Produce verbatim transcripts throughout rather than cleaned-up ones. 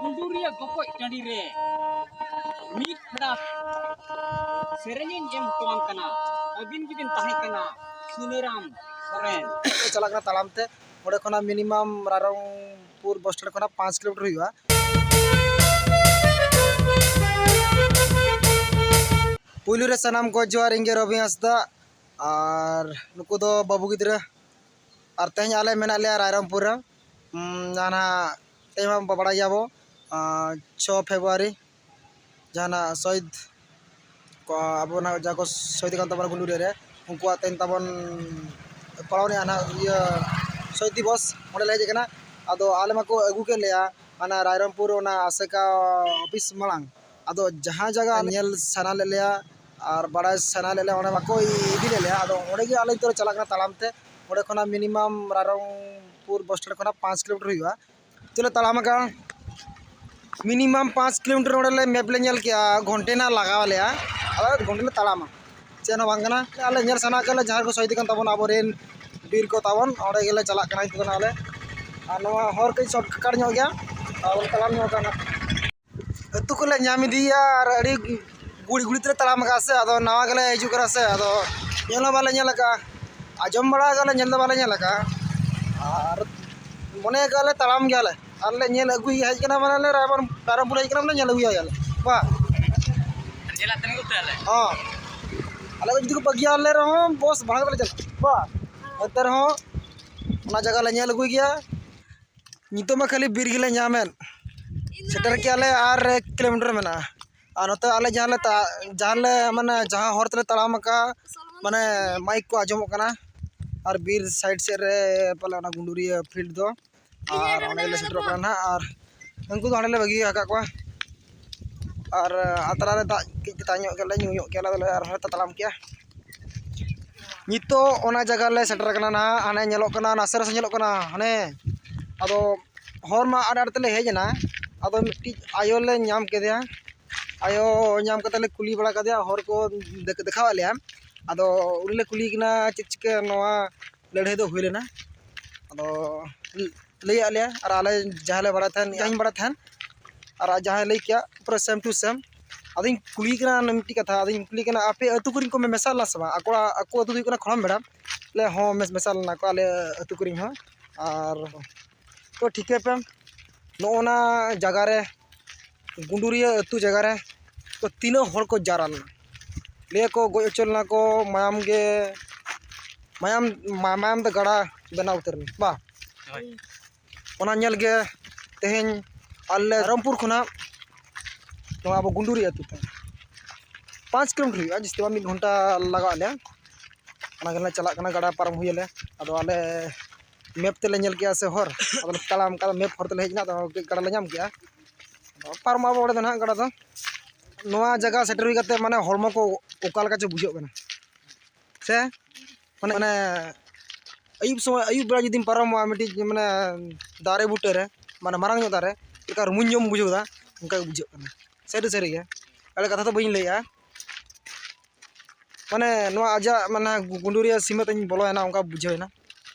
ᱜᱩᱰᱩᱨᱤᱭᱟᱹ ᱜᱚᱯᱚᱡ ᱴᱟᱺᱰᱤ ᱨᱮ ᱢᱤᱫ ᱯᱷᱮᱲᱟ ᱥᱮᱨᱮᱧᱤᱧ ᱮᱢ ᱦᱚᱴᱚᱣᱟᱢ ᱠᱟᱱᱟ᱾ ᱟᱹᱵᱤᱱ ᱜᱮᱵᱤᱱ ᱛᱟᱦᱮᱸ ᱠᱟᱱᱟ ᱥᱩᱱᱟᱹᱨᱟᱢ ᱥᱚᱨᱮᱱ᱾ ᱪᱟᱞᱟᱜ ᱠᱟᱱᱟ ᱛᱟᱲᱟᱢ ᱛᱮ᱾ ᱚᱸᱰᱮ ᱠᱷᱚᱱᱟᱜ ᱢᱤᱱᱤᱢᱟᱢ ᱨᱟᱭᱨᱚᱝᱯᱩᱨ ᱵᱚᱥ ᱥᱴᱮᱱᱰ ᱠᱷᱚᱱᱟᱜ ᱯᱟᱸᱪ ᱠᱤᱞᱳᱢᱤᱴᱟᱨ ᱦᱩᱭᱩᱜᱼᱟ᱾ ᱯᱩᱭᱞᱩ ᱨᱮ ᱥᱟᱱᱟᱢ ᱠᱚ ᱡᱚᱦᱟᱨ, ᱤᱧ ᱜᱮ ᱨᱚᱵᱤ ᱦᱟᱸᱥᱫᱟ᱾ ᱟᱨ ᱱᱩᱠᱩ ᱫᱚ ᱵᱟᱹᱵᱩ ᱜᱤᱫᱽᱨᱟᱹ᱾ ᱟᱨ ᱛᱮᱦᱮᱧ ᱟᱞᱮ ᱢᱮᱱᱟᱜ ᱞᱮᱭᱟ ᱨᱟᱭᱨᱚᱝᱯᱩᱨ ᱨᱮ᱾ ᱩᱢ, ᱡᱟᱦᱟᱸ ᱱᱟᱦᱟᱜ ᱛᱮᱦᱮᱧ ᱢᱟ ᱵᱟᱲᱟᱭ ᱜᱮᱭᱟᱵᱚ, ᱟᱸ, ᱪᱷᱚ ᱯᱷᱮᱵᱽᱨᱩᱣᱟᱨᱤ ᱡᱟᱦᱟᱱᱟᱜ ᱥᱚᱦᱤᱫ ᱠᱚ, ᱟᱵᱚ ᱱᱟᱦᱟᱜ ᱡᱟᱦᱟᱸ ᱠᱚ ᱥᱚᱦᱤᱫ ᱟᱠᱟᱱ ᱛᱟᱵᱚᱱᱟ ᱜᱩᱸᱰᱩᱨᱤᱭᱟᱹ ᱨᱮ, ᱩᱱᱠᱩᱣᱟᱜ ᱛᱮᱦᱮᱧ ᱛᱟᱵᱚᱱ ᱯᱟᱞᱚᱱᱮᱜᱼᱟ ᱱᱟᱦᱟᱜ ᱤᱭᱟᱹ ᱥᱚᱦᱤᱫ ᱫᱤᱵᱚᱥ᱾ ᱚᱸᱰᱮ ᱞᱮ ᱦᱮᱡ ᱟᱠᱟᱱᱟ᱾ ᱟᱫᱚ ᱟᱞᱮ ᱢᱟᱠᱚ ᱟᱹᱜᱩ ᱠᱮᱫ ᱞᱮᱭᱟ ᱦᱟᱱᱟ ᱨᱟᱭᱨᱚᱝᱯᱩᱨ ᱚᱱᱟ ᱟᱥᱮᱠᱟ ᱚᱯᱷᱤᱥ ᱢᱟᱲᱟᱝ᱾ ᱟᱫᱚ ᱡᱟᱦᱟᱸ ᱡᱟᱭᱜᱟ ᱧᱮᱞ ᱥᱟᱱᱟ ᱞᱮᱫ ᱞᱮᱭᱟ ᱟᱨ ᱵᱟᱲᱟᱭ ᱥᱟᱱᱟ ᱞᱮᱫ ᱞᱮᱭᱟ, ᱚᱸᱰᱮ ᱢᱟᱠᱚ ᱤᱫᱤ ᱞᱮᱫ ᱞᱮᱭᱟ᱾ ᱟᱫᱚ ᱚᱸᱰᱮ ᱜᱮ ᱟᱞᱮ ᱱᱤᱛᱚᱜ ᱞᱮ ᱪᱟᱞᱟᱜ ᱠᱟᱱᱟ ᱛᱟᱲᱟᱢ ᱛᱮ᱾ ᱚᱸᱰᱮ ᱠᱷᱚᱱᱟᱜ ᱢᱤᱱᱤᱢᱟᱢ ᱨᱟᱭᱨᱚᱝᱯᱩᱨ ᱵᱚᱥ ᱥᱴᱮᱱᱰ ᱠᱷᱚᱱᱟᱜ ᱯᱟᱸᱪ ᱠᱤᱞᱳᱢᱤᱴᱟᱨ ᱦᱩᱭᱩᱜᱼᱟ᱾ ᱪᱮᱫ ᱞᱮ ᱛᱟᱲᱟᱢ ᱟᱠᱟᱫᱼᱟ? ᱢᱤᱱᱤᱢᱟᱢ ᱯᱟᱸᱪ ᱠᱤᱞᱳᱢᱤᱴᱟᱨ ᱚᱸᱰᱮ ᱞᱮ ᱢᱮᱯ ᱞᱮ ᱧᱮᱞ ᱠᱮᱜᱼᱟ, ᱜᱷᱚᱱᱴᱮ ᱱᱟᱜ ᱞᱟᱜᱟᱣ ᱞᱮᱭᱟ᱾ ᱟᱫᱚ ᱜᱷᱚᱱᱴᱮ ᱞᱮ ᱛᱟᱲᱟᱢᱟ, ᱪᱮᱫ ᱦᱚᱸ ᱵᱟᱝ ᱠᱟᱱᱟ᱾ ᱟᱞᱮ ᱧᱮᱞ ᱥᱟᱱᱟ ᱠᱟᱫ ᱞᱮ ᱡᱟᱦᱟᱸ ᱠᱚ ᱥᱚᱦᱤᱫ ᱟᱠᱟᱱ ᱛᱟᱵᱚᱱᱟ ᱟᱵᱚᱨᱮᱱ ᱵᱤᱨ ᱠᱚ ᱛᱟᱵᱚᱱ, ᱚᱸᱰᱮ ᱜᱮᱞᱮ ᱪᱟᱞᱟᱜ ᱠᱟᱱᱟ ᱱᱤᱛᱚᱜ ᱫᱚ ᱱᱟᱜ ᱟᱞᱮ᱾ ᱟᱨ ᱱᱚᱣᱟ ᱦᱚᱨ ᱠᱟᱹᱡ ᱥᱚᱨᱴᱠᱟᱴ ᱧᱚᱜ ᱜᱮᱭᱟ, ᱟᱨ ᱛᱟᱲᱟᱢ ᱧᱚᱜ ᱠᱟᱱᱟ᱾ ᱟᱹᱛᱩ ᱠᱚᱞᱮ ᱧᱟᱢ ᱤᱫᱤᱭᱮᱭᱟ ᱟᱨ ᱟᱹᱰᱤ ᱜᱩᱲᱤ ᱜᱩᱲᱤ ᱛᱮᱞᱮ ᱛᱟᱲᱟᱢ ᱟᱠᱟᱫᱼᱟ ᱥᱮ, ᱟᱫᱚ ᱱᱟᱣᱟ ᱜᱮᱞᱮ ᱦᱤᱡᱩᱜ ᱠᱟᱱᱟ ᱥᱮ, ᱟᱫᱚ ᱧᱮᱞ ᱦᱚᱸ ᱵᱟᱞᱮ ᱧᱮᱞ ᱟᱠᱟᱫᱼᱟ, ᱟᱸᱡᱚᱢ ᱵᱟᱲᱟ ᱟᱠᱟᱫᱼᱟ ᱞᱮ, ᱧᱮᱞ ᱫᱚ ᱵᱟᱞᱮ ᱧᱮᱞ ᱟᱠᱟᱫᱼᱟ᱾ ᱟᱨ ᱢᱚᱱᱮ ᱟᱠᱟᱫᱼᱟ ᱞᱮ ᱛᱟᱲᱟᱢ ᱜᱮᱭᱟᱞᱮ, ᱟᱨ ᱞᱮ ᱧᱮᱞ ᱟᱹᱜᱩᱭ ᱦᱮᱡ ᱠᱟᱱᱟ, ᱢᱟᱱᱮ ᱞᱮ ᱨᱟᱭᱵᱟᱨ ᱯᱮᱨᱟᱢᱯᱩᱨ ᱦᱮᱡ ᱠᱟᱱᱟ, ᱢᱟᱱᱮ ᱧᱮᱞ ᱟᱹᱜᱩᱭᱟ ᱜᱮᱭᱟᱞᱮ᱾ ᱵᱟ, ᱧᱮᱞ ᱟᱛᱮᱱ ᱜᱮ ᱩᱛᱟᱹᱨ ᱟᱞᱮ᱾ ᱦᱚᱸ, ᱟᱞᱮ ᱠᱚ ᱡᱩᱫᱤ ᱠᱚ ᱵᱟᱹᱜᱤᱭᱟ ᱞᱮ ᱨᱮᱦᱚᱸ ᱵᱚᱥ ᱵᱷᱟᱲᱟ ᱠᱟᱛᱮ ᱞᱮ ᱪᱟᱞᱟᱜᱼᱟ᱾ ᱵᱟ, ᱮᱱᱛᱮ ᱨᱮᱦᱚᱸ ᱚᱱᱟ ᱡᱟᱭᱜᱟ ᱞᱮ ᱧᱮᱞ ᱟᱹᱜᱩᱭ ᱜᱮᱭᱟ᱾ ᱱᱤᱛᱚᱜ ᱢᱟ ᱠᱷᱟᱹᱞᱤ ᱵᱤᱨ ᱜᱮᱞᱮ ᱧᱟᱢᱮᱫ᱾ ᱥᱮᱴᱮᱨ ᱠᱮᱜᱼᱟ ᱞᱮ ᱟᱨ ᱮᱠ ᱠᱤᱞᱳᱢᱤᱴᱟᱨ ᱢᱮᱱᱟᱜᱼᱟ᱾ ᱟᱨ ᱱᱚᱛᱮ ᱟᱞᱮ ᱡᱟᱦᱟᱸ ᱞᱮ ᱛᱟ-, ᱡᱟᱦᱟᱸ ᱞᱮ, ᱢᱟᱱᱮ, ᱡᱟᱦᱟᱸ ᱦᱚᱨ ᱛᱮᱞᱮ ᱛᱟᱲᱟᱢ ᱟᱠᱟᱫᱼᱟ, ᱢᱟᱱᱮ, ᱢᱟᱭᱤᱠ ᱠᱚ ᱟᱸᱡᱚᱢᱚᱜ ᱠᱟᱱᱟ᱾ ᱟᱨ ᱵᱤᱨ ᱥᱟᱭᱤᱰ ᱥᱮᱫ ᱨᱮ ᱯᱟᱞᱮ ᱚᱱᱟ ᱜᱩᱸᱰᱩᱨᱤᱭᱟᱹ ᱯᱷᱤᱞᱰ ᱫᱚ᱾ ᱟᱨ ᱚᱸᱰᱮ ᱜᱮᱞᱮ ᱥᱮᱴᱮᱨᱚᱜ ᱠᱟᱱᱟ ᱱᱟᱦᱟᱜ᱾ ᱟᱨ ᱩᱱᱠᱩ ᱫᱚ ᱦᱟᱸᱰᱮ ᱞᱮ ᱵᱟᱹᱜᱤ ᱟᱠᱟᱫ ᱠᱚᱣᱟ᱾ ᱟᱨ ᱟᱛᱨᱟ ᱨᱮ ᱫᱟᱜ ᱠᱟᱹᱡ ᱛᱮᱛᱟᱝ ᱧᱚᱜ ᱠᱮᱫ ᱞᱮ, ᱧᱩ ᱧᱚᱜ ᱠᱮᱫ ᱞᱮ, ᱟᱫᱚ ᱞᱮ ᱟᱨᱦᱚᱸ ᱞᱮ ᱛᱟᱲᱟᱢ ᱠᱮᱜᱼᱟ᱾ ᱱᱤᱛᱚᱜ ᱚᱱᱟ ᱡᱟᱭᱜᱟ ᱞᱮ ᱥᱮᱴᱮᱨ ᱟᱠᱟᱱᱟ ᱱᱟᱦᱟᱜ, ᱦᱟᱱᱮ ᱧᱮᱞᱚᱜ ᱠᱟᱱᱟ, ᱱᱟᱥᱮ ᱱᱟᱥᱮ ᱧᱮᱞᱚᱜ ᱠᱟᱱᱟ ᱦᱟᱱᱮ᱾ ᱟᱫᱚ ᱦᱚᱨ ᱢᱟ ᱟᱲᱮ ᱟᱲᱮ ᱛᱮᱞᱮ ᱦᱮᱡ ᱮᱱᱟ, ᱟᱫᱚ ᱢᱤᱫᱴᱤᱡ ᱟᱭᱳ ᱞᱮ ᱧᱟᱢ ᱠᱮᱫᱮᱭᱟ᱾ ᱟᱭᱳ ᱧᱟᱢ ᱠᱟᱛᱮ ᱞᱮ ᱠᱩᱞᱤ ᱵᱟᱲᱟ ᱠᱮᱫᱮᱭᱟ, ᱦᱚᱨ ᱠᱚ ᱫᱮᱠ-, ᱫᱮᱠᱷᱟᱣᱟᱫ ᱞᱮᱭᱟ᱾ ᱟᱫᱚ ᱩᱱᱤ ᱞᱮ ᱠᱩᱞᱤᱭᱮ ᱠᱟᱱᱟ ᱪᱮᱫ ᱪᱤᱠᱟᱹ ᱱᱚᱣᱟ ᱞᱟᱹᱲᱦᱟᱹᱭ ᱫᱚ ᱦᱩᱭ ᱞᱮᱱᱟ᱾ ᱟᱫᱚ ᱞᱟᱹᱭᱟᱫ ᱞᱮᱭᱟ, ᱟᱨ ᱟᱞᱮ ᱡᱟᱦᱟᱸ ᱞᱮ ᱵᱟᱲᱟᱭ ᱛᱟᱦᱮᱱ, ᱡᱟᱦᱟᱸᱧ ᱵᱟᱲᱟᱭ ᱛᱟᱦᱮᱱ, ᱟᱨ ᱟᱡ ᱡᱟᱦᱟᱸᱭ ᱞᱟᱹᱭ ᱠᱮᱜᱼᱟ, ᱯᱩᱨᱟᱹ same to same᱾ ᱟᱫᱚᱧ ᱠᱩᱞᱤ ᱠᱟᱱᱟ ᱢᱤᱫᱴᱤᱡ ᱠᱟᱛᱷᱟ, ᱟᱫᱚᱧ ᱠᱩᱞᱤ ᱠᱟᱱᱟ, "ᱟᱯᱮ ᱟᱹᱛᱩ ᱠᱚᱨᱮᱱ ᱠᱚ ᱢᱮᱥᱟ ᱞᱮᱱᱟ ᱥᱮ ᱵᱟᱝ?" ᱟᱠᱚ, ᱟᱠᱚ ᱟᱹᱛᱩ ᱫᱚ ᱦᱩᱭᱩᱜ ᱠᱟᱱᱟ ᱠᱷᱚᱲᱚᱢ ᱵᱮᱲᱟ᱾ ᱞᱮ, "ᱦᱚᱸ, ᱢᱮᱥ-, ᱢᱮᱥᱟ ᱞᱮᱱᱟ ᱠᱚ ᱟᱞᱮ ᱟᱹᱛᱩ ᱠᱚᱨᱮᱱ ᱦᱚᱸ᱾" ᱟᱨ ᱛᱚ ᱴᱷᱤᱠᱟᱹᱭ ᱯᱮ, ᱱᱚᱜᱼᱚ ᱱᱟ ᱡᱟᱭᱜᱟ ᱨᱮ, ᱜᱩᱸᱰᱩᱨᱤᱭᱟᱹ ᱟᱹᱛᱩ ᱡᱟᱭᱜᱟ ᱨᱮ ᱛᱚ ᱛᱤᱱᱟᱹᱜ ᱦᱚᱲ ᱠᱚ ᱡᱟᱣᱨᱟ ᱞᱮᱱᱟ᱾ ᱞᱟᱹᱭᱟᱠᱚ ᱜᱚᱡ ᱦᱚᱪᱚ ᱞᱮᱱᱟ ᱠᱚ, ᱢᱟᱭᱟᱢ ᱜᱮ, ᱢᱟᱭᱟᱢ, ᱢᱟ-, ᱢᱟᱭᱟᱢ ᱛᱮ ᱜᱟᱰᱟ ᱵᱮᱱᱟᱣ ᱩᱛᱟᱹᱨ ᱮᱱᱟ, ᱵᱟ? ᱦᱳᱭ᱾ ᱚᱱᱟ ᱧᱮᱞ ᱜᱮ ᱛᱮᱦᱮᱧ ᱟᱞᱮ ᱨᱟᱢᱯᱩᱨ ᱠᱷᱚᱱᱟᱜ ᱱᱚᱣᱟ ᱟᱵᱚ ᱜᱩᱸᱰᱩᱨᱤ ᱟᱹᱛᱩ ᱛᱮ ᱯᱟᱸᱪ ᱠᱤᱞᱳᱢᱤᱴᱟᱨ ᱦᱩᱭᱩᱜᱼᱟ, ᱡᱟᱹᱥᱛᱤ ᱵᱟᱝ, ᱢᱤᱫ ᱜᱷᱚᱱᱴᱟ ᱞᱟᱜᱟᱣ ᱞᱮᱭᱟ᱾ ᱚᱱᱟ ᱜᱮᱞᱮ ᱪᱟᱞᱟᱜ ᱠᱟᱱᱟ, ᱜᱟᱰᱟ ᱯᱟᱨᱚᱢ ᱦᱩᱭ ᱟᱞᱮ᱾ ᱟᱫᱚ ᱟᱞᱮ ᱢᱮᱯ ᱛᱮᱞᱮ ᱧᱮᱞ ᱠᱮᱜᱼᱟ ᱥᱮ ᱦᱚᱨ, ᱟᱫᱚ ᱞᱮ ᱛᱟᱲᱟᱢ ᱠᱟᱫᱟ, ᱢᱮᱯ ᱦᱚᱨ ᱛᱮᱞᱮ ᱦᱮᱡ ᱮᱱᱟ, ᱟᱫᱚ ᱠᱟᱹᱡ ᱜᱟᱰᱟ ᱞᱮ ᱧᱟᱢ ᱠᱮᱜᱼᱟ᱾ ᱟᱫᱚ ᱯᱟᱨᱚᱢᱚᱜᱼᱟ ᱵᱚ ᱚᱸᱰᱮ ᱫᱚ ᱱᱟᱦᱟᱜ ᱜᱟᱰᱟ ᱫᱚ᱾ ᱱᱚᱣᱟ ᱡᱟᱭᱜᱟ ᱥᱮᱴᱮᱨ ᱦᱩᱭ ᱠᱟᱛᱮ ᱢᱟᱱᱮ ᱦᱚᱲᱢᱚ ᱠᱚ ᱚᱠᱟ ᱞᱮᱠᱟ ᱪᱚ ᱵᱩᱡᱷᱟᱹᱜ ᱠᱟᱱᱟ ᱥᱮ, ᱢᱟᱱᱮ, ᱢᱟᱱᱮ ᱟᱹᱭᱩᱵ ᱥᱚᱢᱚᱭ, ᱟᱹᱭᱩᱵ ᱵᱮᱲᱟ ᱡᱩᱫᱤᱢ ᱯᱟᱨᱚᱢᱚᱜᱼᱟ ᱢᱤᱫᱴᱤᱡ ᱢᱟᱱᱮ ᱫᱟᱨᱮ ᱵᱩᱴᱟᱹ ᱨᱮ, ᱢᱟᱱᱮ ᱢᱟᱨᱟᱝ ᱧᱚᱜ ᱫᱟᱨᱮ, ᱪᱮᱫ ᱞᱮᱠᱟ ᱨᱩᱢᱩᱧ ᱧᱚᱜ ᱮᱢ ᱵᱩᱡᱷᱟᱹᱣ ᱮᱫᱟ, ᱚᱱᱠᱟ ᱜᱮ ᱵᱩᱡᱷᱟᱹᱜ ᱠᱟᱱᱟ᱾ ᱥᱟᱹᱨᱤ ᱥᱟᱹᱨᱤ ᱜᱮ, ᱮᱲᱮ ᱠᱟᱛᱷᱟ ᱫᱚ ᱵᱟᱹᱧ ᱞᱟᱹᱭᱮᱜᱼᱟ᱾ ᱢᱟᱱᱮ ᱱᱚᱣᱟ ᱟᱡᱟᱜ ᱢᱟᱱᱮ ᱜᱩ-, ᱜᱩᱸᱰᱩᱨᱤᱭᱟᱹ ᱥᱤᱢᱟᱹ ᱛᱮᱧ ᱵᱚᱞᱚᱭᱮᱱᱟ, ᱚᱱᱠᱟ ᱵᱩᱡᱷᱟᱹᱣᱮᱱᱟ᱾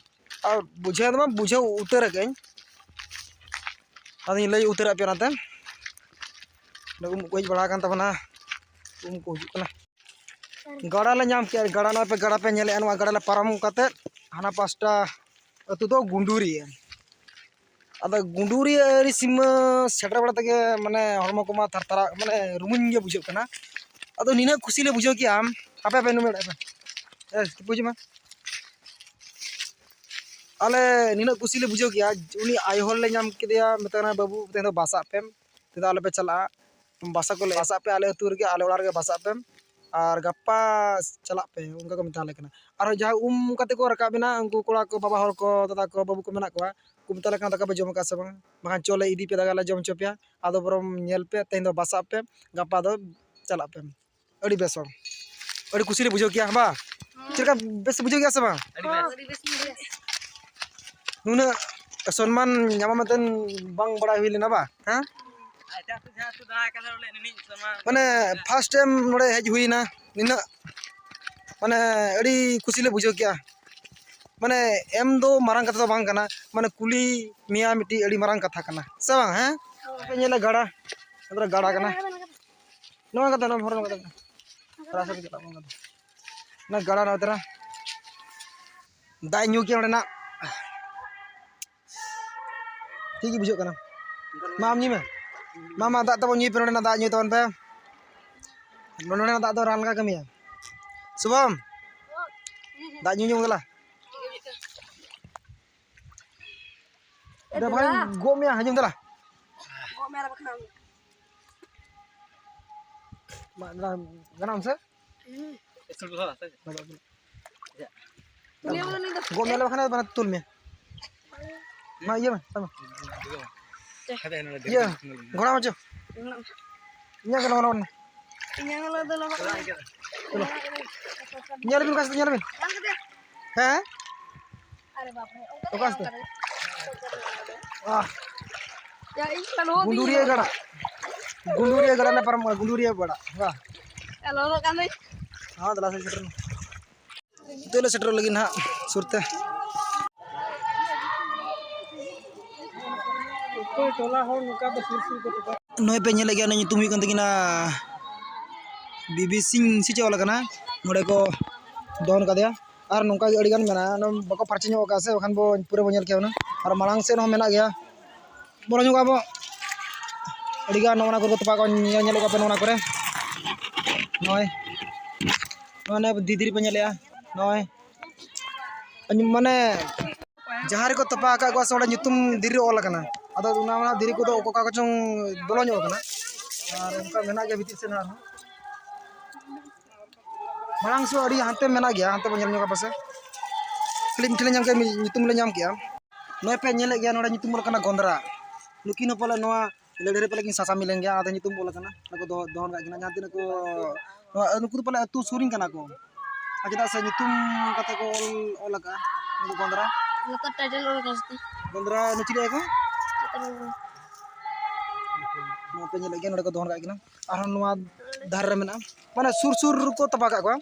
ᱟᱨ ᱵᱩᱡᱷᱟᱹᱣ ᱫᱚ ᱵᱟᱝ ᱵᱩᱡᱷᱟᱹᱣ ᱩᱛᱟᱹᱨ ᱟᱠᱟᱫᱟᱹᱧ, ᱟᱫᱚᱧ ᱞᱟᱹᱭ ᱩᱛᱟᱹᱨᱟᱫ ᱯᱮᱭᱟ ᱚᱱᱟᱛᱮ᱾ ᱱᱚᱰᱮ ᱩᱢᱩᱜ ᱠᱚ ᱦᱮᱡ ᱵᱟᱲᱟ ᱟᱠᱟᱱ ᱛᱟᱵᱚᱱᱟ, ᱩᱢᱩᱜ ᱠᱚ ᱦᱤᱡᱩᱜ ᱠᱟᱱᱟ᱾ ᱜᱟᱰᱟ ᱞᱮ ᱧᱟᱢ ᱠᱮᱜᱼᱟ, ᱜᱟᱰᱟ, ᱱᱚᱜᱼᱚᱭ ᱯᱮ ᱜᱟᱰᱟ ᱯᱮ ᱧᱮᱞᱮᱜᱼᱟ, ᱱᱚᱣᱟ ᱜᱟᱰᱟ ᱞᱮ ᱯᱟᱨᱚᱢ ᱠᱟᱛᱮᱫ ᱦᱟᱱᱟ ᱯᱟᱥᱴᱟ ᱟᱹᱛᱩ ᱫᱚ ᱜᱩᱸᱰᱩᱨᱤᱭᱟᱹ᱾ ᱟᱫᱚ ᱜᱩᱸᱰᱩᱨᱤᱭᱟᱹ ᱟᱹᱨᱤ ᱥᱤᱢᱟᱹ ᱥᱮᱴᱮᱨ ᱵᱟᱲᱟ ᱛᱮᱜᱮ ᱢᱟᱱᱮ ᱦᱚᱲᱢᱚ ᱠᱚᱢᱟ ᱛᱷᱟᱨ ᱛᱷᱟᱨᱟᱜ, ᱢᱟᱱᱮ ᱨᱩᱢᱩᱧ ᱜᱮ ᱵᱩᱡᱷᱟᱹᱜ ᱠᱟᱱᱟ᱾ ᱟᱫᱚ ᱱᱤᱱᱟᱹᱜ ᱠᱩᱥᱤ ᱞᱮ ᱵᱩᱡᱷᱟᱹᱣ ᱠᱮᱜᱼᱟ, ᱟᱯᱮ ᱯᱮ ᱱᱩᱢᱮᱲ ᱯᱮ, ᱮ, ᱵᱩᱡᱽ ᱢᱟ᱾ ᱟᱞᱮ ᱱᱤᱱᱟᱹᱜ ᱠᱩᱥᱤ ᱞᱮ ᱵᱩᱡᱷᱟᱹᱣ ᱠᱮᱜᱼᱟ, ᱩᱱᱤ ᱟᱭᱳ ᱦᱚᱲ ᱞᱮ ᱧᱟᱢ ᱠᱮᱫᱮᱭᱟ, ᱢᱮᱛᱟᱭ ᱠᱟᱱᱟ, "ᱵᱟᱹᱵᱩ, ᱛᱮᱦᱮᱧ ᱫᱚ ᱵᱟᱥᱟᱜ ᱯᱮ, ᱛᱮᱦᱮᱧ ᱫᱚ ᱟᱞᱚᱯᱮ ᱪᱟᱞᱟᱜᱼᱟ, ᱵᱟᱥᱟ ᱠᱚᱞᱮ, ᱵᱟᱥᱟᱜ ᱯᱮ ᱟᱞᱮ ᱟᱹᱛᱩ ᱨᱮᱜᱮ, ᱟᱞᱮ ᱚᱲᱟᱜ ᱨᱮᱜᱮ ᱵᱟᱥᱟᱜ ᱯᱮ, ᱟᱨ ᱜᱟᱯᱟ ᱪᱟᱞᱟᱜ ᱯᱮ", ᱚᱱᱠᱟ ᱠᱚ ᱢᱮᱛᱟ ᱞᱮ ᱠᱟᱱᱟ᱾ ᱟᱨᱦᱚᱸ ᱡᱟᱦᱟᱸᱭ ᱩᱢ ᱠᱟᱛᱮ ᱠᱚ ᱨᱟᱠᱟᱵ ᱮᱱᱟ, ᱩᱱᱠᱩ ᱠᱚᱲᱟ ᱠᱚ, ᱵᱟᱵᱟ ᱦᱚᱲ ᱠᱚ, ᱫᱟᱫᱟ ᱠᱚ, ᱵᱟᱹᱵᱩ ᱠᱚ ᱢᱮᱱᱟᱜ ᱠᱚᱣᱟ, ᱠᱚ ᱢᱮᱛᱟ ᱞᱮ ᱠᱟᱱᱟ, "ᱫᱟᱠᱟ ᱯᱮ ᱡᱚᱢ ᱟᱠᱟᱫ ᱥᱮ ᱵᱟᱝ? ᱵᱟᱠᱷᱟᱱ ᱪᱚ ᱞᱮ ᱤᱫᱤ ᱯᱮᱭᱟ, ᱫᱟᱠᱟ ᱞᱮ ᱡᱚᱢ ᱦᱚᱪᱚ ᱯᱮᱭᱟ, ᱟᱫᱚ ᱵᱚᱨᱚᱢ ᱧᱮᱞ ᱯᱮ, ᱛᱮᱦᱮᱧ ᱫᱚ ᱵᱟᱥᱟᱜ ᱯᱮ, ᱜᱟᱯᱟ ᱫᱚ ᱪᱟᱞᱟᱜ ᱯᱮ᱾" ᱟᱹᱰᱤ ᱵᱮᱥ ᱦᱚᱲ, ᱟᱹᱰᱤ ᱠᱩᱥᱤ ᱞᱮ ᱵᱩᱡᱷᱟᱹᱣ ᱠᱮᱜᱼᱟ, ᱵᱟ? ᱪᱮᱫ ᱞᱮᱠᱟ, ᱵᱮᱥ ᱵᱩᱡᱷᱟᱹᱣ ᱠᱮᱜᱼᱟ ᱥᱮ ᱵᱟᱝ? ᱟᱹᱰᱤ ᱵᱮᱥ᱾ ᱱᱩᱱᱟᱹᱜ ᱥᱚᱱᱢᱟᱱ ᱧᱟᱢᱟ ᱢᱮᱱᱛᱮ ᱵᱟᱝ ᱵᱟᱲᱟᱭ ᱦᱩᱭ ᱞᱮᱱᱟ, ᱵᱟ? ᱦᱮᱸ? ᱮᱴᱟᱜ ᱟᱹᱛᱩ ᱡᱟᱦᱟᱸ ᱟᱹᱛᱩ ᱫᱟᱬᱟ ᱠᱟᱫᱟ ᱵᱚᱞᱮ, ᱱᱩᱱᱟᱹᱜ ᱥᱚᱱᱢᱟᱱ᱾ ᱢᱟᱱᱮ first time ᱱᱚᱰᱮ ᱦᱮᱡ ᱦᱩᱭᱱᱟ, ᱱᱤᱱᱟᱹᱜ ᱢᱟᱱᱮ ᱟᱹᱰᱤ ᱠᱩᱥᱤ ᱞᱮ ᱵᱩᱡᱷᱟᱹᱣ ᱠᱮᱜᱼᱟ᱾ ᱢᱟᱱᱮ ᱮᱢ ᱫᱚ ᱢᱟᱨᱟᱝ ᱠᱟᱛᱷᱟ ᱫᱚ ᱵᱟᱝ ᱠᱟᱱᱟ, ᱢᱟᱱᱮ ᱠᱩᱞᱤ ᱢᱮᱭᱟ ᱢᱤᱫᱴᱤᱡ ᱟᱹᱰᱤ ᱢᱟᱨᱟᱝ ᱠᱟᱛᱷᱟ ᱠᱟᱱᱟ, ᱥᱮ ᱵᱟᱝ? ᱦᱮᱸ, ᱯᱮ ᱧᱮᱞᱟ ᱜᱟᱰᱟ, ᱱᱚᱣᱟ ᱫᱚ ᱜᱟᱰᱟ ᱠᱟᱱᱟ᱾ ᱱᱚᱣᱟ ᱠᱟᱛᱮ, ᱱᱚᱣᱟ ᱵᱷᱚᱨ ᱠᱟᱛᱮ᱾ ᱥᱚᱨᱟᱥᱚᱨᱤ ᱪᱟᱞᱟᱜ ᱠᱟᱱᱟ᱾ ᱚᱱᱟ ᱜᱟᱰᱟ ᱱᱚᱣᱟ ᱛᱮ᱾ ᱫᱟᱜ ᱤᱧ ᱧᱩ ᱠᱮᱭᱟ ᱚᱸᱰᱮᱱᱟᱜ᱾ ᱴᱷᱤᱠ ᱜᱮ ᱵᱩᱡᱷᱟᱹᱜ ᱠᱟᱱᱟ᱾ ᱢᱟ, ᱟᱢ ᱧᱩᱭ ᱢᱮ᱾ ᱢᱟ, ᱢᱟ, ᱫᱟᱜ ᱛᱟᱵᱚᱱ ᱧᱩᱭ ᱯᱮ, ᱱᱚᱸᱰᱮᱱᱟᱜ ᱫᱟᱜ ᱧᱩᱭ ᱛᱟᱵᱚᱱ ᱯᱮ᱾ ᱱᱚᱸᱰᱮᱱᱟᱜ ᱫᱟᱜ ᱫᱚ ᱨᱟᱱ ᱞᱮᱠᱟ ᱠᱟᱹᱢᱤᱭᱟ᱾ ᱥᱩᱵᱷᱚᱢ, ᱫᱟᱜ ᱧᱩ ᱧᱩ ᱫᱮᱞᱟ᱾ ᱮ ᱫᱮᱞᱟ᱾ ᱜᱚᱜ ᱢᱮᱭᱟ, ᱦᱤᱡᱩᱜ ᱫᱮᱞᱟ᱾ ᱜᱚᱜ ᱢᱮ ᱟᱨ ᱵᱟᱠᱷᱟᱱ᱾ ᱢᱟ, ᱫᱮᱞᱟ, ᱜᱟᱱᱚᱜ ᱟᱢ ᱥᱮ? ᱦᱩᱸ᱾ ᱜᱚᱜ ᱢᱮ, ᱟᱞᱮ ᱵᱟᱠᱷᱟᱱ ᱫᱚ ᱛᱩᱞ ᱢᱮ᱾ ᱢᱟ, ᱤᱭᱟᱹ ᱢᱮ, ᱥᱟᱵ ᱢᱮ᱾ ᱤᱭᱟᱹ, ᱜᱷᱚᱲᱟ ᱢᱟᱪᱚ᱾ ᱤᱧᱟᱹᱜ ᱜᱮ ᱞᱚᱦᱚᱫ ᱞᱚᱦᱚᱫ ᱢᱮ᱾ ᱤᱧᱟᱹᱜ ᱞᱚᱦᱚᱫ ᱫᱚ ᱞᱚᱦᱚᱫ ᱜᱮ᱾ ᱪᱚᱞᱚ᱾ ᱧᱮᱞ ᱵᱤᱱ, ᱚᱠᱟ ᱥᱮᱫ ᱧᱮᱞ ᱵᱤᱱ? ᱦᱮᱸ? ᱚᱠᱟ ᱥᱮᱫ? ᱟᱦ᱾ ᱭᱟ, ᱤᱧ ᱪᱟᱞᱟᱣ ᱫᱤᱧ ᱜᱩᱸᱰᱩᱨᱤᱭᱟᱹ ᱜᱟᱰᱟ᱾ ᱜᱩᱸᱰᱩᱨᱤᱭᱟᱹ ᱜᱟᱰᱟ ᱞᱮ ᱯᱟᱨᱚᱢᱚᱜᱼᱟ, ᱜᱩᱸᱰᱩᱨᱤᱭᱟᱹ ᱜᱟᱰᱟ᱾ ᱵᱟᱦ᱾ ᱭᱟ, ᱞᱚᱞᱚᱜ ᱠᱟᱱ ᱫᱚᱧ᱾ ᱦᱮᱸ, ᱫᱮᱞᱟ ᱥᱮᱫ ᱥᱮᱴᱮᱨ ᱮᱱᱟ᱾ ᱱᱤᱛᱚᱜ ᱞᱮ ᱥᱮᱴᱮᱨᱚᱜ ᱞᱟᱹᱜᱤᱫ ᱱᱟᱦᱟᱜ ᱥᱩᱨ ᱛᱮ᱾ ᱚᱠᱚᱭ ᱴᱚᱞᱟ ᱦᱚᱲ ᱱᱚᱝᱠᱟ ᱫᱚ ᱥᱩᱨ ᱥᱩᱨ ᱠᱚ ᱛᱚᱯᱟ? ᱱᱚᱜᱼᱚᱭ ᱯᱮ ᱧᱮᱞᱮᱫ ᱜᱮᱭᱟ, ᱩᱱᱤ ᱧᱩᱛᱩᱢ ᱦᱩᱭᱩᱜ ᱠᱟᱱ ᱛᱟᱹᱠᱤᱱᱟ ᱵᱤᱵᱤ ᱥᱤᱝ ᱥᱮ ᱪᱮᱫ ᱚᱞ ᱠᱟᱱᱟ, ᱱᱚᱸᱰᱮ ᱠᱚ ᱫᱚᱦᱚᱱ ᱠᱟᱫᱮᱭᱟ᱾ ᱟᱨ ᱱᱚᱝᱠᱟ ᱜᱮ ᱟᱹᱰᱤᱜᱟᱱ ᱢᱮᱱᱟᱜᱼᱟ, ᱚᱱᱟ ᱵᱟᱠᱚ ᱯᱷᱟᱨᱪᱟ ᱧᱚᱜ ᱟᱠᱟᱫ ᱥᱮ, ᱵᱟᱠᱷᱟᱱ ᱵᱚ ᱯᱩᱨᱟᱹ ᱵᱚ ᱧᱮᱞ ᱠᱮᱭᱟ ᱦᱩᱱᱟᱹᱝ᱾ ᱟᱨ ᱢᱟᱲᱟᱝ ᱥᱮᱫ ᱦᱚᱸ ᱢᱮᱱᱟᱜ ᱜᱮᱭᱟ, ᱵᱚᱞᱚ ᱧᱚᱜᱚᱜ ᱟᱵᱚ᱾ ᱟᱹᱰᱤᱜᱟᱱ ᱱᱚᱜᱼᱚ ᱱᱟ ᱠᱚᱨᱮ ᱠᱚ ᱛᱚᱯᱟ ᱠᱚ ᱧᱮᱞ, ᱧᱮᱞᱮᱫ ᱠᱚᱣᱟ ᱯᱮ ᱱᱚᱜᱼᱚ ᱱᱟ ᱠᱚᱨᱮ, ᱱᱚᱜᱼᱚᱭ, ᱱᱚᱜᱼᱚᱭ ᱫᱷᱤᱨᱤ ᱯᱮ ᱧᱮᱞᱮᱫᱼᱟ, ᱱᱚᱜᱼᱚᱭ ᱢᱟᱱᱮ ᱡᱟᱦᱟᱸ ᱨᱮᱠᱚ ᱛᱚᱯᱟ ᱟᱠᱟᱫ ᱠᱚᱣᱟ ᱥᱮ, ᱚᱸᱰᱮ ᱧᱩᱛᱩᱢ ᱫᱷᱤᱨᱤ ᱨᱮ ᱚᱞ ᱟᱠᱟᱱᱟ᱾ ᱟᱫᱚ ᱚᱱᱟ, ᱚᱱᱟ ᱫᱷᱤᱨᱤ ᱠᱚᱫᱚ ᱚᱠᱟ ᱠᱚᱪᱚᱝ ᱵᱚᱞᱚ ᱧᱚᱜ ᱟᱠᱟᱱᱟ, ᱟᱨ ᱚᱱᱠᱟ ᱢᱮᱱᱟᱜ ᱜᱮᱭᱟ ᱵᱷᱤᱛᱤᱨ ᱥᱮᱫ ᱟᱨᱦᱚᱸ᱾ ᱢᱟᱲᱟᱝ ᱥᱮᱫ ᱟᱹᱰᱤ ᱦᱟᱱᱛᱮ ᱢᱮᱱᱟᱜ ᱜᱮᱭᱟ, ᱦᱟᱱᱛᱮ ᱵᱚᱱ ᱧᱮᱞ ᱧᱚᱜᱟ ᱯᱟᱥᱮ᱾ ᱠᱷᱟᱹᱞᱤ ᱢᱤᱫᱴᱷᱮᱱ ᱞᱮ ᱧᱟᱢ ᱠᱮᱫᱟ, ᱧᱩᱛᱩᱢ ᱞᱮ ᱧᱟᱢ ᱠᱮᱫᱟ᱾ ᱱᱚᱜᱼᱚᱭ ᱯᱮ ᱧᱮᱞᱮᱫ ᱜᱮᱭᱟ, ᱱᱚᱰᱮ ᱧᱩᱛᱩᱢ ᱚᱞ ᱠᱟᱱᱟ ᱜᱚᱸᱫᱽᱨᱟ᱾ ᱱᱩᱠᱤᱱ ᱦᱚᱸ ᱯᱟᱞᱮ ᱱᱚᱣᱟ ᱞᱟᱹᱲᱦᱟᱹᱭ ᱨᱮ ᱯᱟᱞᱮ ᱠᱤᱱ ᱥᱟᱥᱟᱢᱤ ᱞᱮᱱ ᱜᱮᱭᱟ, ᱚᱱᱟᱛᱮ ᱧᱩᱛᱩᱢ ᱚᱞ ᱟᱠᱟᱱᱟ᱾ ᱚᱱᱟ ᱠᱚ ᱫᱚᱦᱚ, ᱫᱚᱦᱚ ᱟᱠᱟᱫ ᱠᱤᱱᱟ, ᱡᱟᱦᱟᱸ ᱛᱤᱱᱟᱹᱜ ᱠᱚ, ᱱᱚᱣᱟ, ᱱᱩᱠᱩ ᱫᱚ ᱯᱟᱞᱮ ᱟᱹᱛᱩ ᱥᱩᱨ ᱨᱮᱱ ᱠᱟᱱᱟ ᱠᱚ᱾ ᱟᱨ ᱪᱮᱫᱟᱜ ᱥᱮ ᱧᱩᱛᱩᱢ ᱠᱟᱛᱮ ᱠᱚ ᱚᱞ, ᱚᱞ ᱟᱠᱟᱫᱼᱟ, ᱱᱩᱠᱩ ᱜᱚᱸᱫᱽᱨᱟ᱾ ᱞᱟᱛᱟᱨ title ᱚᱞ ᱟᱠᱟᱱᱟ ᱥᱮ? ᱜᱚᱸᱫᱽᱨᱟ ᱱᱩᱭ ᱪᱤᱞᱤ ᱠᱚ? ᱪᱮᱫ ᱛᱟᱵᱚᱱ? ᱱᱚᱣᱟ ᱯᱮ ᱧᱮᱞᱮᱫ ᱜᱮᱭᱟ, ᱱᱚᱰᱮ ᱠᱚ ᱫᱚᱦᱚ ᱟᱠᱟᱫ ᱠᱤᱱᱟ᱾ ᱟᱨᱦᱚᱸ ᱱᱚᱣᱟ ᱫᱷᱟᱨᱮ ᱨᱮ ᱢᱮᱱᱟᱜᱼᱟ, ᱢᱟᱱᱮ ᱥᱩᱨ ᱥᱩᱨ ᱨᱮᱠᱚ ᱛᱚᱯᱟ ᱟᱠᱟᱫ ᱠᱚᱣᱟ᱾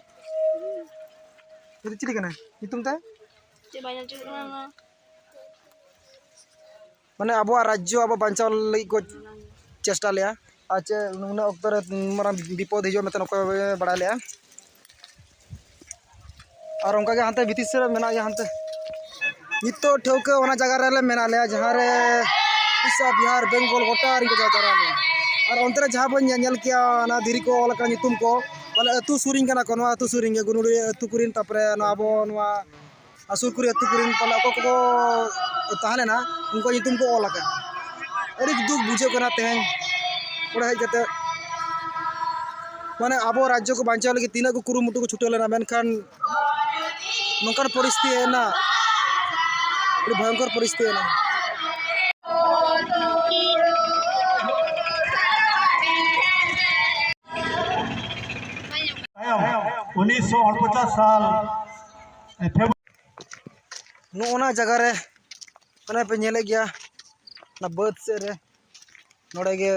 ᱱᱩᱭ ᱫᱚ ᱪᱤᱞᱤ ᱠᱟᱱᱟᱭ ᱧᱩᱛᱩᱢ ᱛᱟᱭ? ᱪᱮᱫ ᱵᱟᱭ ᱧᱮᱞ ᱦᱚᱪᱚ ᱠᱟᱱᱟ ᱱᱚᱣᱟ? ᱢᱟᱱᱮ ᱟᱵᱚᱣᱟᱜ ᱨᱟᱡᱽᱡᱚ ᱟᱵᱚ ᱵᱟᱧᱪᱟᱣ ᱞᱟᱹᱜᱤᱫ ᱠᱚ ᱪᱮᱥᱴᱟ ᱞᱮᱜᱼᱟ᱾ ᱟᱨ ᱪᱮᱫ ᱩᱱᱟᱹᱜ ᱚᱠᱛᱚ ᱨᱮ ᱢᱟᱨᱟᱝ ᱵᱤᱯᱚᱫ ᱦᱤᱡᱩᱜᱼᱟ ᱢᱮᱱᱛᱮ ᱚᱠᱚᱭ ᱵᱟᱭ ᱵᱟᱲᱟᱭ ᱞᱮᱜᱼᱟ᱾ ᱟᱨ ᱚᱱᱠᱟᱜᱮ ᱦᱟᱱᱛᱮ ᱵᱷᱤᱛᱤᱨ ᱥᱮᱫ ᱨᱮ ᱢᱮᱱᱟᱜ ᱜᱮᱭᱟ ᱦᱟᱱᱛᱮ᱾ ᱱᱤᱛᱚᱜ ᱴᱷᱟᱹᱣᱠᱟᱹ ᱚᱱᱟ ᱡᱟᱭᱜᱟ ᱨᱮᱞᱮ ᱢᱮᱱᱟᱜ ᱞᱮᱭᱟ, ᱡᱟᱦᱟᱸ ᱨᱮ ᱩᱲᱤᱥᱥᱟ, ᱵᱤᱦᱟᱨ, ᱵᱮᱝᱜᱚᱞ ᱜᱚᱴᱟ ᱨᱮᱱ ᱠᱚ ᱡᱟᱣᱨᱟ ᱞᱮᱱᱟ᱾ ᱟᱨ ᱚᱱᱛᱮ ᱨᱮ ᱡᱟᱦᱟᱸ ᱵᱚᱱ ᱧᱮ-, ᱧᱮᱞ ᱠᱮᱭᱟ, ᱚᱱᱟ ᱫᱷᱤᱨᱤ ᱠᱚ ᱚᱞ ᱟᱠᱟᱱᱟ, ᱧᱩᱛᱩᱢ ᱠᱚ, ᱵᱚᱞᱮ ᱟᱹᱛᱩ ᱥᱩᱨ ᱨᱮᱱ ᱠᱟᱱᱟ ᱠᱚ, ᱱᱚᱣᱟ ᱟᱹᱛᱩ ᱥᱩᱨ ᱨᱮᱱ ᱜᱮ, ᱜᱩᱱᱩᱲᱤ ᱟᱹᱛᱩ ᱠᱚᱨᱮᱱ, ᱛᱟᱨᱯᱚᱨᱮ ᱱᱚᱣᱟ ᱟᱵᱚ ᱱᱚᱣᱟ ᱟᱨ ᱥᱩᱨ ᱠᱚᱨᱮ ᱟᱹᱛᱩ ᱠᱚᱨᱮᱱ ᱯᱟᱞᱮ ᱚᱠᱚᱭ ᱠᱚᱠᱚ ᱛᱟᱦᱮᱸ ᱞᱮᱱᱟ, ᱩᱱᱠᱩᱣᱟᱜ ᱧᱩᱛᱩᱢ ᱠᱚ ᱚᱞ ᱟᱠᱟᱫᱼᱟ᱾ ᱟᱹᱰᱤ ᱫᱩᱠ ᱵᱩᱡᱷᱟᱹᱜ ᱠᱟᱱᱟ ᱛᱮᱦᱮᱧ ᱚᱸᱰᱮ ᱦᱮᱡ ᱠᱟᱛᱮ, ᱢᱟᱱᱮ ᱟᱵᱚ ᱨᱟᱡᱽᱡᱚ ᱠᱚ ᱵᱟᱧᱪᱟᱣ ᱞᱟᱹᱜᱤᱫ ᱛᱤᱱᱟᱹᱜ ᱠᱚ ᱠᱩᱨᱩᱢᱩᱴᱩ ᱠᱚ ᱪᱷᱩᱴᱟᱹᱣ ᱞᱮᱱᱟ, ᱢᱮᱱᱠᱷᱟᱱ ᱱᱚᱝᱠᱟᱱ ᱯᱚᱨᱤᱥᱛᱷᱤᱛᱤ ᱦᱮᱡ ᱮᱱᱟ, ᱟᱹᱰᱤ ᱵᱷᱚᱭᱚᱝᱠᱚᱨ ᱯᱚᱨᱤᱥᱛᱷᱤᱛᱤ ᱦᱮᱡ ᱮᱱᱟ᱾ ᱛᱟᱭᱚᱢ ᱩᱱᱤᱥᱥᱚ ᱩᱱᱯᱚᱪᱟᱥ ᱥᱟᱞ ᱯᱷᱮᱵᱽᱨᱩᱣᱟᱨᱤ ᱱᱚᱜᱼᱚ ᱱᱟ ᱡᱟᱭᱜᱟ ᱨᱮ, ᱚᱱᱮ ᱯᱮ ᱧᱮᱞᱮᱫ ᱜᱮᱭᱟ, ᱚᱱᱟ ᱵᱟᱹᱫᱽ ᱥᱮᱫ ᱨᱮ ᱱᱚᱰᱮ ᱜᱮ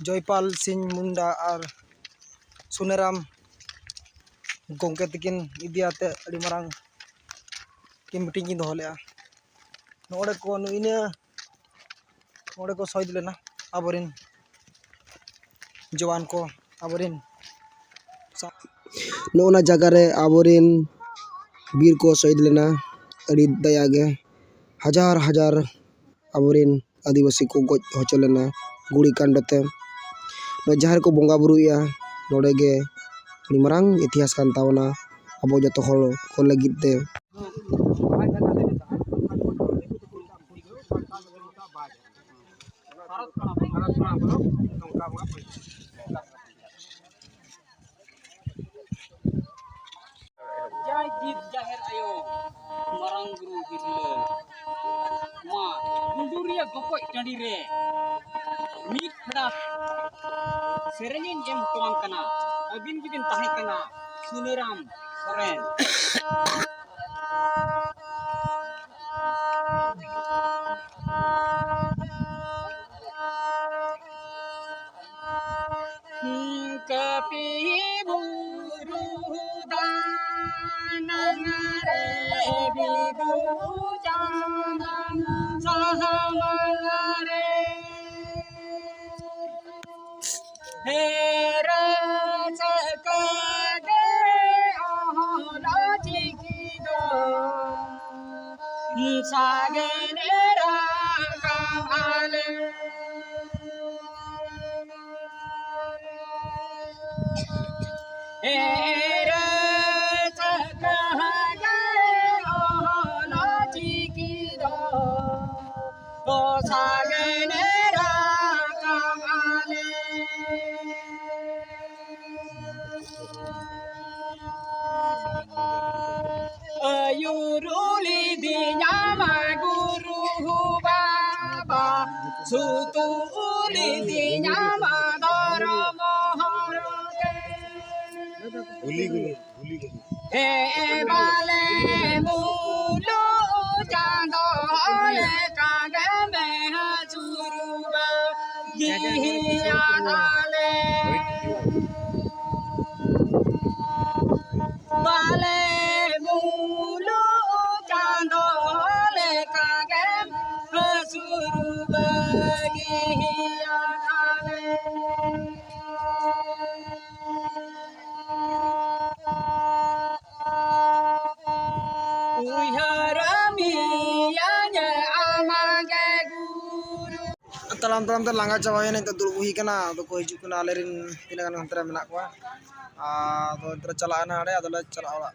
ᱡᱚᱭᱯᱟᱞ ᱥᱤᱝ ᱢᱩᱱᱰᱟ ᱟᱨ ᱥᱩᱱᱮᱨᱟᱢ ᱜᱚᱢᱠᱮ ᱛᱟᱹᱠᱤᱱ ᱤᱫᱤᱭᱟᱛᱮ ᱟᱹᱰᱤ ᱢᱟᱨᱟᱝ ᱠᱤᱱ ᱢᱤᱴᱤᱝ ᱠᱤᱱ ᱫᱚᱦᱚ ᱞᱮᱫᱼᱟ᱾ ᱱᱚᱰᱮ ᱠᱚ ᱱᱩᱭ ᱤᱱᱟᱹ ᱱᱚᱰᱮ ᱠᱚ ᱥᱚᱦᱤᱫ ᱞᱮᱱᱟ ᱟᱵᱚᱨᱮᱱ ᱡᱚᱣᱟᱱ ᱠᱚ, ᱟᱵᱚᱨᱮᱱ ᱥᱟ- ᱱᱚᱜᱼᱚ ᱱᱟ ᱡᱟᱭᱜᱟ ᱨᱮ ᱟᱵᱚᱨᱮᱱ ᱵᱤᱨ ᱠᱚ ᱥᱚᱦᱤᱫ ᱞᱮᱱᱟ᱾ ᱟᱹᱰᱤ ᱫᱟᱭᱟ ᱜᱮ ᱦᱟᱡᱟᱨ ᱦᱟᱡᱟᱨ ᱟᱵᱚᱨᱮᱱ ᱟᱹᱫᱤᱵᱟᱹᱥᱤ ᱠᱚ ᱜᱚᱡ ᱦᱚᱪᱚ ᱞᱮᱱᱟ ᱜᱩᱲᱤ ᱠᱟᱱᱰ ᱛᱮ᱾ ᱱᱚᱣᱟ ᱡᱟᱦᱟᱸ ᱨᱮᱠᱚ ᱵᱚᱸᱜᱟ ᱵᱩᱨᱩᱭᱮᱫᱼᱟ, ᱱᱚᱰᱮ ᱜᱮ ᱟᱹᱰᱤ ᱢᱟᱨᱟᱝ ᱤᱛᱤᱦᱟᱥ ᱠᱟᱱ ᱛᱟᱵᱚᱱᱟ ᱟᱵᱚ ᱡᱚᱛᱚ ᱦᱚᱲ ᱠᱚ ᱞᱟᱹᱜᱤᱫ ᱛᱮ᱾ ᱡᱟᱭ ᱡᱤᱵᱽ ᱡᱟᱦᱮᱨ ᱟᱭᱳ, ᱢᱟᱨᱟᱝ ᱵᱩᱨᱩ ᱵᱤᱨᱞᱟᱹ, ᱢᱟ ᱜᱩᱰᱩᱨᱤᱭᱟᱹ ᱜᱚᱯᱚᱡ ᱴᱟᱺᱰᱤ ᱨᱮ ᱢᱤᱫ ᱯᱷᱮᱲᱟ ᱥᱮᱨᱮᱧᱤᱧ ᱮᱢ ᱦᱚᱴᱚᱣᱟᱢ ᱠᱟᱱᱟ᱾ ᱟᱹᱵᱤᱱ ᱜᱮᱵᱤᱱ ᱛᱟᱦᱮᱸ ᱠᱟᱱᱟ ᱥᱩᱱᱟᱹᱨᱟᱢ ᱥᱚᱨᱮᱱ᱾ ᱠᱟᱹᱯᱤ ᱵᱩᱨᱩ ᱫᱟᱱᱟᱝ ᱨᱮ ᱵᱤᱫᱩ ᱪᱟᱸᱫᱟ᱾ ᱦᱮᱨᱟ ᱪᱟᱠᱟ ᱜᱮ ᱚᱦᱚᱞ ᱪᱤᱠᱤ ᱫᱚ ᱥᱟᱜᱮᱱ ᱮᱨᱟ ᱠᱟᱢᱟᱞᱮ᱾ ᱦᱮᱨᱟ ᱪᱟᱠᱟ ᱜᱮ ᱚᱦᱚᱞ ᱪᱤᱠᱤ ᱫᱚ ᱥᱟᱜᱮᱱ ᱮᱨᱟ ᱠᱟᱢᱟᱞᱮ᱾ ᱟᱹᱭᱩᱨ ᱞᱤᱫᱤᱧᱟᱢ ᱜᱩᱨᱩ ᱵᱟᱵᱟ, ᱥᱩᱛᱩᱜ ᱞᱤᱫᱤᱧᱟᱢ ᱫᱷᱚᱨᱚᱢ ᱦᱚᱨ ᱛᱮ᱾ ᱦᱩᱞᱤ ᱜᱩᱨᱩ, ᱦᱩᱞᱤ ᱜᱩᱨᱩ᱾ ᱦᱮ ᱵᱟᱞᱮ ᱢᱩᱞᱩᱜ ᱪᱟᱸᱫᱚ ᱞᱮᱠᱟ ᱜᱮ ᱢᱮᱦᱟ ᱥᱩᱨᱩᱵᱟ ᱜᱤᱦᱤᱭᱟ ᱫᱟᱞᱮ᱾ ᱵᱟᱞᱮ ᱢᱩᱞᱩᱜ ᱪᱟᱸᱫᱚ ᱞᱮᱠᱟ ᱜᱮ ᱦᱟᱹᱥᱩᱨ ᱵᱟᱹᱜᱤᱭᱟ ᱫᱟᱞᱮ᱾ ᱩᱭᱦᱟᱹᱨ ᱢᱮᱭᱟᱧ ᱟᱢᱟᱜᱮ ᱜᱩᱨᱩ᱾ ᱛᱟᱲᱟᱢ ᱛᱟᱲᱟᱢ ᱛᱮ ᱞᱟᱸᱜᱟ ᱪᱟᱵᱟᱭᱮᱱᱟ, ᱱᱤᱛᱚᱜ ᱫᱩᱲᱩᱵ ᱦᱩᱭ ᱠᱟᱱᱟ᱾ ᱟᱫᱚ ᱠᱚ ᱦᱤᱡᱩᱜ ᱠᱟᱱᱟ ᱟᱞᱮᱨᱮᱱ ᱛᱤᱱᱟᱹᱜ ᱜᱟᱱ ᱦᱟᱱᱛᱮ ᱨᱮ ᱢᱮᱱᱟᱜ ᱠᱚᱣᱟ᱾ ᱟᱫᱚ ᱱᱤᱛᱚᱜ ᱞᱮ ᱪᱟᱞᱟᱜᱼᱟ ᱱᱟᱦᱟᱜ ᱚᱲᱟᱜ᱾